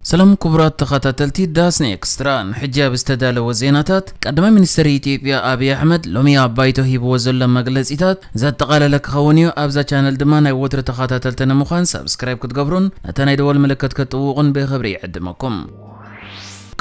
ሰላም ክቡራት ተኸታተልቲ ዳስኒ ኤክስትራ፣ ንሕጂ ኣብ ዝተዳለወ ዜናታት፣ ቀዳማይ ሚኒስትር ኢትዮጵያ ኣብይ ኣሕመድ ሎሚ ኣብ ባይቶ ሂብዎ ዘሎ መግለጺታት ዘጠቓለለ ክኸውን እዩ። ኣብዛ ቻነል ድማ ናይ ወትሩ ተኸታተልቲ ንምዃን ሳብስክራይብ ክትገብሩን ነታ ናይ ደወል ምልክት ክትጥውቑን ብኽብሪ ይዕድመኩም።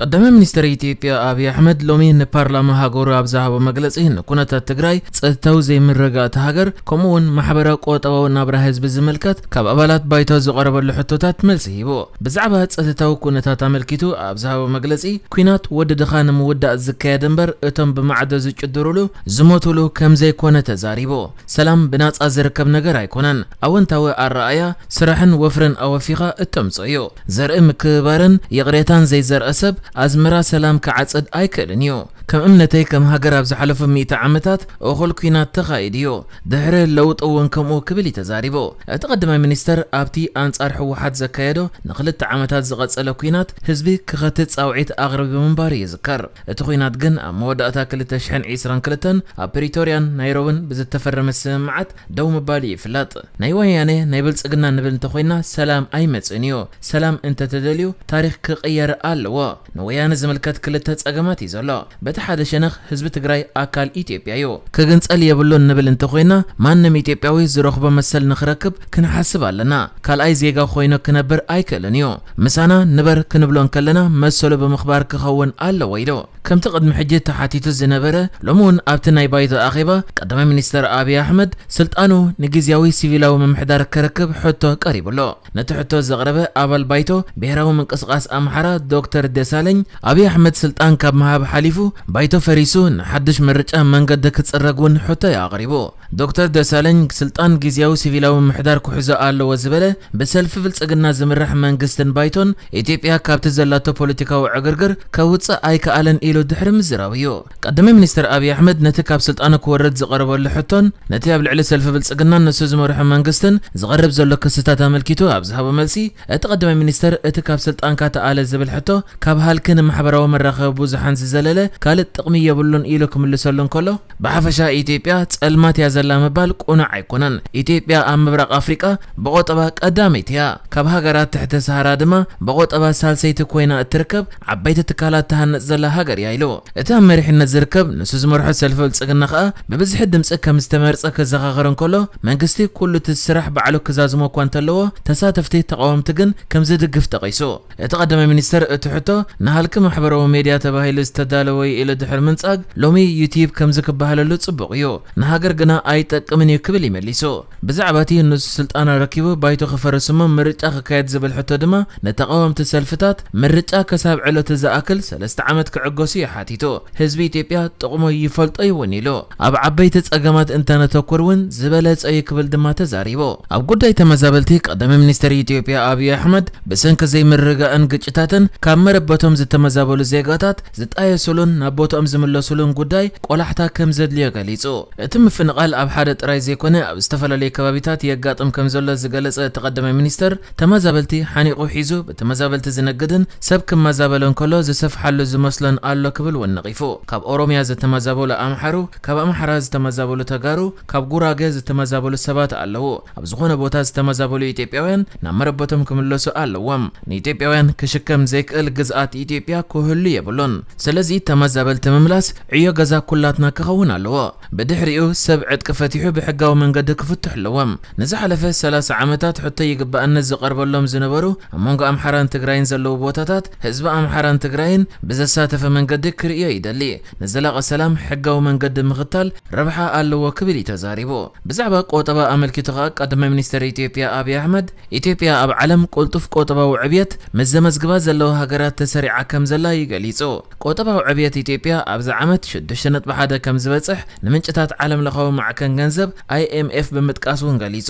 ቀዳማይ ሚኒስትር ኢትዮጵያ ኣብይ ኣሕመድ ሎሚ ንፓርላማ ሃገሩ ኣብ ዝሃቦ መግለጺ፣ ንኩነታት ትግራይ፣ ጸጥታዊ ዘይምርግጋእ እታ ሃገር፣ ከምኡ እውን ማሕበራዊ ቁጠባዊ ናብራ ህዝቢ ዝምልከት ካብ ኣባላት ባይቶ ዝቐረበሉ ሕቶታት መልሲ ሂቡ። ብዛዕባ ጸጥታዊ ኩነታት ኣመልኪቱ ኣብ ዝሃቦ መግለጺ፣ ኲናት ወዲ ድኻ ንምውዳእ ዝካየድ እምበር እቶም ብማዕዶ ዝጭድሩሉ ዝሞቱሉ ከም ዘይኮነ ተዛሪቡ። ሰላም ብናጻ ዝርከብ ነገር ኣይኮነን። ኣወንታዊ ኣረኣእያ፣ ስራሕን ወፍርን ኣወፊኻ እተምጽኦ እዩ። ዘርኢ ምክብባርን ይቕሬታን ዘይዘርአ ሰብ ኣዝመራ ሰላም ክዓጽድ ኣይክእልን እዩ። ከም እምነተይ፣ ከም ሃገር ኣብ ዝሓለፉ ሚእቲ ዓመታት እኹል ኲናት ተኻይዱ እዩ። ድሕሪ ለውጢ እውን ከምኡ ክብል እዩ ተዛሪቡ። እቲ ቀዳማይ ሚኒስተር ኣብቲ ኣንጻር ህወሓት ዘካየዶ ንኽልተ ዓመታት ዝቐጸለ ኲናት ህዝቢ ክኸትት ጻውዒት ኣቕሪቡ ምንባሩ ይዝከር። እቲ ኲናት ግን ኣብ መወዳእታ ክልተ ሽሕን ዕስራን ክልተን ኣብ ፕሪቶርያን ናይሮብን ብዝተፈረመ ስምምዓት ደው ምባሉ ይፍለጥ። ናይ ወያነ ናይ ብልጽግና ንብል እንተኾይና ሰላም ኣይመጽእን እዩ። ሰላም እንተተደልዩ ታሪኽ ክቕየር ኣለዎ። ንወያነ ዝምልከት ክልተ ጸገማት እዩ ዘሎ። በቲ ሓደ ሸነኽ ህዝቢ ትግራይ ኣካል ኢትዮጵያ እዩ። ክግንጸል የብሉን ንብል እንተኾይና ማንም ኢትዮጵያዊ ዝረኽቦ መሰል ንኽረክብ ክንሓስብ ኣለና። ካልኣይ ዜጋ ኮይኑ ክነብር ኣይክእልን እዩ። ምሳና ንበር ክንብሎ እንከለና መሰሉ ብምኽባር ክኸውን ኣለዎ ኢሉ። ከምቲ ቅድሚ ሕጂ ተሓቲቱ ዝነበረ፣ ሎሚ እውን ኣብቲ ናይ ባይቶ ኣኼባ ቀዳማይ ሚኒስተር ኣብይ ኣሕመድ ስልጣኑ ንግዝያዊ ሲቪላዊ ምምሕዳር ክረክብ ሕቶ ቀሪቡሎ። ነቲ ሕቶ ዘቕረበ ኣባል ባይቶ ብሄራዊ ምንቅስቓስ ኣምሓራ ዶክተር ደሳለኝ፣ ኣብይ ኣሕመድ ስልጣን ካብ ምሃብ ሓሊፉ ባይቶ ፈሪሱ ንሓድሽ ምርጫ መንገዲ ክጽረግ እውን ሕቶ እዩ ኣቕሪቡ። ዶክተር ደሳለኝ ስልጣን ግዝያዊ ሲቪላዊ ምምሕዳር ክሕዞ ኣለዎ ዝበለ ብሰልፊ ብልጽግና ዝምራሕ መንግስትን ባይቶን ኢትዮጵያ ካብቲ ዘላቶ ፖለቲካዊ ዕግርግር ከውጽእ ኣይከኣለን ኢሉ ድሕሪ ምዝራቡ እዩ። ቀዳማይ ሚኒስትር ኣብይ ኣሕመድ ነቲ ካብ ስልጣኑ ክወርድ ዝቐረበሉ ሕቶን ነቲ ኣብ ልዕሊ ሰልፊ ብልጽግናን ንሱ ዝመርሖ መንግስትን ዝቐርብ ዘሎ ክስታት ኣመልኪቱ ኣብ ዝሃቦ መልሲ፣ እቲ ቀዳማይ ሚኒስተር እቲ ካብ ስልጣንካ ተኣለ ዝብል ሕቶ ካብ ሃልኪ ንማሕበራዊ መራኸቢ ብዙሓን ዝዘለለ ካልእ ጥቕሚ የብሉን ኢሉ ክምልሰሉ እንከሎ፣ ብሓፈሻ ኢትዮጵያ ጸልማት እያ ዘላ ምባል ቅኑዕ ኣይኮነን። ኢትዮጵያ ኣብ ምብራቕ ኣፍሪቃ ብቆጠባ ቀዳመይቲ እያ። ካብ ሃገራት ትሕቲ ሰሃራ ድማ ብቆጠባ ሳልሰይቲ ኮይና እትርከብ፣ ዓበይቲ ትካላት ትሃንጽ ዘላ ሃገር እያ ኢሉ። እቲ ኣብ መሪሕነት ዝርከብ ንሱ ዝመርሖ ሰልፊ ብልጽግና ከኣ ብብዝሒ ድምጺ ከም ዝተመርጸ ክዘኻኸር እንከሎ፣ መንግስቲ ኩሉ እቲ ስራሕ ባዕሉ ክዛዝሞ እኳ እንተለዎ፣ ተሳተፍቲ ተቓወምቲ ግን ከም ዝድግፍ ጠቒሱ። እቲ ቀዳማይ ሚኒስተር እቲ ሕቶ ንሃልኪ ማሕበራዊ ሜድያ ተባሂሉ ዝተዳለወ እዩ ኢሉ ድሕሪ ምንጻግ፣ ሎሚ ዩቲዩብ ከምዚ ክበሃለሉ ጽቡቕ እዩ፣ ንሃገር ግና ኣይጠቅምን እዩ ክብል እዩ መሊሱ። ብዛዕባ እቲ ንሱ ስልጣን ኣረኪቡ ባይቶ ክፈርስ እሞ ምርጫ ክካየድ ዝብል ሕቶ ድማ ንተቓወምቲ ሰልፍታት ምርጫ ክሳብ ዕለቱ ዝኣክል ሰለስተ ዓመት ክዕገሱ እዩ ሓቲቱ። ህዝቢ ኢትዮጵያ ጥቕሙ ይፈልጦ እዩ እውን ኢሉ። ኣብ ዓበይቲ ጸገማት እንተነተኩር እውን ዝበለጸ እዩ ክብል ድማ ተዛሪቡ። ኣብ ጉዳይ ተመዛበልቲ ቀዳማይ ሚኒስተር ኢትዮጵያ ኣብይ ኣሕመድ ብሰንኪ ዘይምርግጋእን ግጭታትን ካብ መረበቶም ዝተመዛበሉ ዜጋታት ዝጣየሱሉን ናብ ቦትኦም ዝምለሱሉን ጉዳይ ቆላሕታ ከም ዘድልዮ ገሊጹ። እቲ ምፍንቓል ኣብ ሓደ ጥራይ ዘይኮነ ኣብ ዝተፈላለዩ ከባቢታት የጋጥም ከም ዘሎ ዝገለጸ እቲ ቀዳማይ ሚኒስተር፣ ተመዛበልቲ ሓኒቑ ሒዙ ብተመዛበልቲ ዝነግድን ሰብ ክመዛበሎ እንከሎ ዝሰፍሓሉ ዝመስሎን ኣሎ ክብል እውን ነቒፉ። ካብ ኦሮምያ ዝተመዛበሉ ኣምሓሩ፣ ካብ ኣምሓራ ዝተመዛበሉ ተጋሩ፣ ካብ ጉራጌ ዝተመዛበሉ ሰባት ኣለዉ። ኣብ ዝኾነ ቦታ ዝተመዛበሉ ኢትዮጵያውያን ናብ መረበቶም ክምለሱ ኣለዎም። ንኢትዮጵያውያን ክሽከም ዘይክእል ግዝኣት ኢትዮጵያ ክህሉ የብሉን። ስለዚ ተመዛበልቲ ምምላስ ዕዮ ገዛ ኩላትና ክኸውን ኣለዎ። ብድሕሪኡ ሰብ ዕጥቂ ፈቲሑ ብሕጋዊ መንገዲ ክፍትሑ ኣለዎም። ንዝሓለፈ ሰላሳ ዓመታት ሕቶ ይግባኣኒ ዝቐርበሎም ዝነበሩ ኣብ መንጎ ኣምሓራን ትግራይን ዘለዉ ቦታታት ህዝቢ ኣምሓራን ትግራይን ብዘሳተፈ መንገዲ ክርእዮ ይደሊ። ንዘላቒ ሰላም ሕጋዊ መንገዲ ምኽታል ረብሓ ኣለዎ ክብል እዩ ተዛሪቡ። ብዛዕባ ቆጠባ ኣመልኪቱ ከኣ ቀዳማይ ሚኒስተር ኢትዮጵያ ኣብይ ኣሕመድ፣ ኢትዮጵያ ኣብ ዓለም ቅልጡፍ ቆጠባዊ ዕብየት ምስ ዘመዝግባ ዘለዋ ሃገራት ተሰሪዓ ከም ዘላ እዩ ገሊጹ። ቆጠባዊ ዕብየት ኢትዮጵያ ኣብዚ ዓመት ሽዱሽተ ነጥቢ ሓደ ከም ዝበጽሕ ንምንጭታት ዓለም ለኻዊ ማዕከን ገንዘብ ኣይ ኤም ኤፍ ብምጥቃስ እውን ገሊጹ።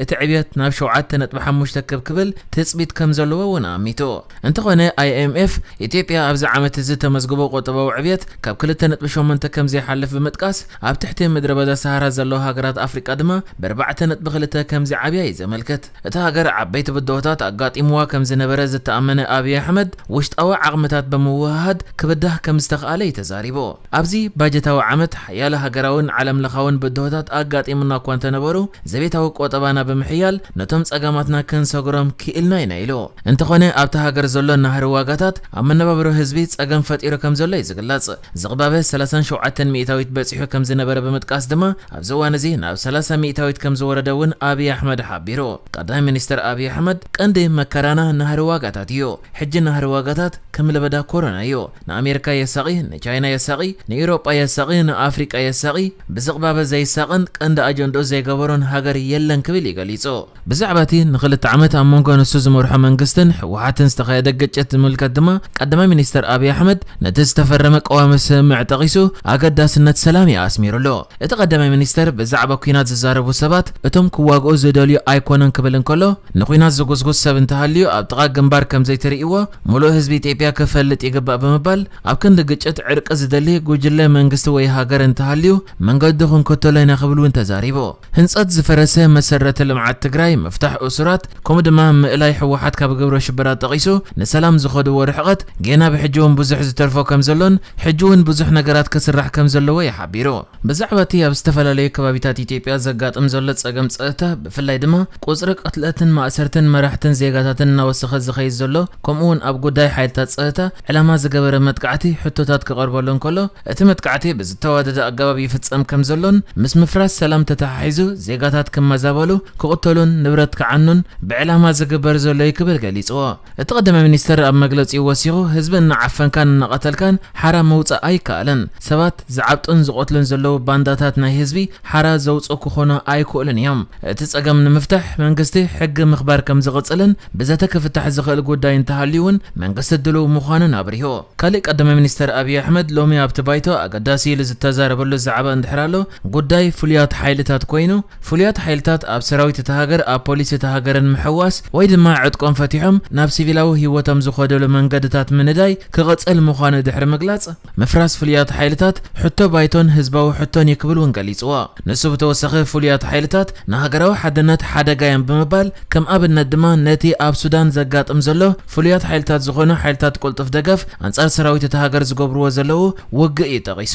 እቲ ዕብየት ናብ ሸውዓተ ነጥቢ ሓሙሽተ ክብ ክብል ትጽቢት ከም ዘለዎ እውን ኣሚቱ። እንተኾነ ኣይ ኤም ኤፍ ኢትዮጵያ ኣብዚ ዓመት እዚ ተመዝግቦ ቁጠባዊ ዕብየት ካብ ክልተ ነጥቢ ሸሞንተ ከም ዘይሓልፍ ብምጥቃስ፣ ኣብ ትሕቲ ምድረ በዳ ሰሃራ ዘለዋ ሃገራት ኣፍሪቃ ድማ ብኣርባዕተ ነጥቢ ክልተ ከም ዝዓብያ እዩ ዘመልክት። እታ ሃገር ዓበይቲ ብድሆታት ኣጋጢምዋ ከም ዝነበረ ዝተኣመነ ኣብይ ኣሕመድ፣ ውሽጣዊ ዓቕምታት ብምውህሃድ ክብዳህ ከም ዝተኽኣለ እዩ ተዛሪቡ። ኣብዚ ባጀታዊ ዓመት ሓያለ ሃገራውን ዓለም ለኻውን ብድሆ ታት ኣጋጢሙና እኳ እንተነበሩ፣ ዘቤታዊ ቆጠባና ብምሕያል ነቶም ጸገማትና ክንሰግሮም ክኢልና ኢና ኢሉ። እንተኾነ ኣብቲ ሃገር ዘሎ ናህሪ ዋጋታት ኣብ መነባብሮ ህዝቢ ጸገም ፈጢሩ ከም ዘሎ እዩ ዝግለጽ። ዝቕባበ ሰላሳን ሸውዓተን ሚእታዊት በጺሑ ከም ዝነበረ ብምጥቃስ ድማ ኣብዚ እዋን እዚ ናብ ሰላሳ ሚእታዊት ከም ዝወረደ እውን ኣብይ ኣሕመድ ሓቢሩ። ቀዳማይ ሚኒስትር ኣብይ ኣሕመድ ቀንዲ መከራና ናህሪ ዋጋታት እዩ። ሕጂ ናህሪ ዋጋታት ከም ለበዳ ኮሮና እዩ። ንኣሜሪካ የሳቒ፣ ንቻይና የሳቒ፣ ንኤውሮጳ የሳቒ፣ ንኣፍሪቃ የሳቒ፣ ብዝቕባበ ዘይሳቕን ቀንዲ ኣጀንድኡ ዘይገበሮን ሃገር የለን ክብል እዩ ገሊጹ። ብዛዕባ እቲ ንኽልተ ዓመት ኣብ መንጎ ንሱ ዝመርሖ መንግስትን ህወሓትን ዝተኻየደ ግጭት ዝምልከት ድማ ቀዳማይ ሚኒስትር ኣብይ ኣሕመድ ነቲ ዝተፈረመ ቀዋሚ ስምምዕ ጠቒሱ ኣገዳስነት ሰላም እዩ ኣስሚሩሉ። እቲ ቀዳማይ ሚኒስትር ብዛዕባ ኲናት ዝዛረቡ ሰባት እቶም ክዋግኡ ዝደልዩ ኣይኮነን ክብል እንከሎ፣ ንኹናት ዝጉስጉስ ሰብ እንተሃልዩ ኣብ ጥቓ ግንባር ከም ዘይትርእይዎ ምሉእ ህዝቢ ኢትዮጵያ ክፈልጥ ይግባእ ብምባል ኣብ ክንዲ ግጭት ዕርቂ ዝደሊ ጉጅለ መንግስቲ ወይ ሃገር እንተሃልዩ መንገዱ ክንክተሎ ኢና ክብል እውን ተዛሪቡ። ህንጸት ዝፈረሰ መሰረተ ልምዓት ትግራይ፣ ምፍታሕ እሱራት ከምኡ ድማ ምእላይ ህወሓት ካብ ግብረ ሽበራ ጠቒሱ ንሰላም ዝኸድዎ ርሕቐት ጌና ብሕጂ እውን ብዙሕ ዝተርፎ ከም ዘሎን ሕጂ እውን ብዙሕ ነገራት ክስራሕ ከም ዘለዎ እዩ ሓቢሩ። ብዛዕባ እቲ ኣብ ዝተፈላለዩ ከባቢታት ኢትዮጵያ ዘጋጥም ዘሎ ጸገም ጸጥታ፣ ብፍላይ ድማ ቁጽሪ ቅትለትን ማእሰርትን መራሕትን ዜጋታትን እናወሰኸ ዝኸይድ ዘሎ፣ ከምኡ እውን ኣብ ጉዳይ ሓይልታት ጸጥታ ዕላማ ዝገበረ መጥቃዕቲ ሕቶታት ክቐርበሉ እንከሎ፣ እቲ መጥቃዕቲ ብዝተዋደደ ኣገባብ ይፍጸም ከም ዘሎን ምስ ምፍራስ ሰላም ተተሓሒዙ ዜጋታት ክመዛበሉ፣ ክቕተሉን ንብረት ክዓኑን ብዕላማ ዝግበር ዘሎ እዩ ክብል ገሊጽዎ። እቲ ቀዳማይ ሚኒስተር ኣብ መግለጺኡ ወሲኹ፣ ህዝቢ እናዓፈንካን እናቐተልካን ሓራ ምውጻእ ኣይከኣልን። ሰባት ዝዓብጡን ዝቐትሉን ዘለዉ ባንዳታት ናይ ህዝቢ ሓራ ዘውጽኡ ክኾኑ ኣይክእሉን እዮም። እቲ ጸገም ንምፍታሕ መንግስቲ ሕጊ ምኽባር ከም ዝቕጽልን ብዘተ ክፍታሕ ዝኽእል ጉዳይ እንተሃልዩ እውን መንግስቲ ድሉው ምዃኑን ኣብሪሁ። ካሊእ ቀዳማይ ሚኒስተር ኣብይ ኣሕመድ ሎሚ ኣብቲ ባይቶ ኣገዳሲ ኢሉ ዝተዛረበሉ ዛዕባ እንድሕር ኣሎ፣ ጉዳይ ፍሉያት ሓይልታት ኮይኑ፣ ፍሉያት ሓይልታት ኣብ ሰራዊት እታ ሃገር፣ ኣብ ፖሊስ እታ ሃገርን ምሕዋስ ወይ ድማ ዕጥቆም ፈቲሖም ናብ ሲቪላዊ ህይወቶም ዝኸደሉ መንገድታት ምንዳይ ክቕጽል ምዃኑ ድሕሪ ምግላጽ፣ ምፍራስ ፍሉያት ሓይልታት ሕቶ ባይቶን ህዝባዊ ሕቶን እዩ ክብል እውን ገሊጽዎ። ንሱ ብተወሳኺ ፍሉያት ሓይልታት ንሃገራዊ ሓድነት ሓደጋ እዮም ብምባል፣ ከም ኣብነት ድማ ነቲ ኣብ ሱዳን ዘጋጥም ዘሎ ፍሉያት ሓይልታት ዝኾኑ ሓይልታት ቅልጡፍ ደገፍ ኣንጻር ሰራዊት እታ ሃገር ዝገብርዎ ዘለዉ ውግእ እዩ ጠቒሱ።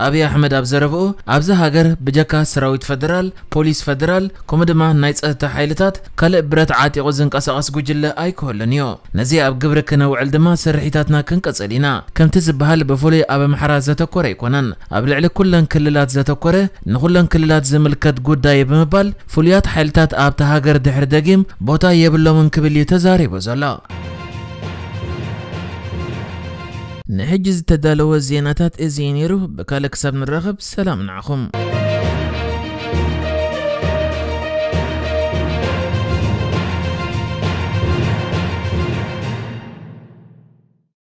ኣብይ ኣሕመድ ኣብ ዘረብኡ፣ ኣብዚ ሃገር ብጀካ ሰራዊት ፈደራል፣ ፖሊስ ፈደራል፣ ከምኡ ድማ ናይ ጸጥታ ሓይልታት ካልእ ብረት ዓጢቑ ዝንቀሳቐስ ጉጅለ ኣይክህሉን እዩ። ነዚ ኣብ ግብሪ ክነውዕል ድማ ስርሒታትና ክንቅጽል ኢና። ከምቲ ዝበሃል ብፍሉይ ኣብ ኣምሓራ ዘተኮረ ኣይኮነን። ኣብ ልዕሊ ኩለን ክልላት ዘተኮረ፣ ንኹለን ክልላት ዝምልከት ጉዳይ ብምባል ፍሉያት ሓይልታት ኣብታ ሃገር ድሕሪ ደጊም ቦታ የብሎምን ክብል እዩ ተዛሪቡ ዘሎ። ንሕጂ ዝተዳለወ ዜናታት እዚ እዩ ነይሩ። ብካልእ ክሳብ ንራኸብ ሰላም ንዓኹም።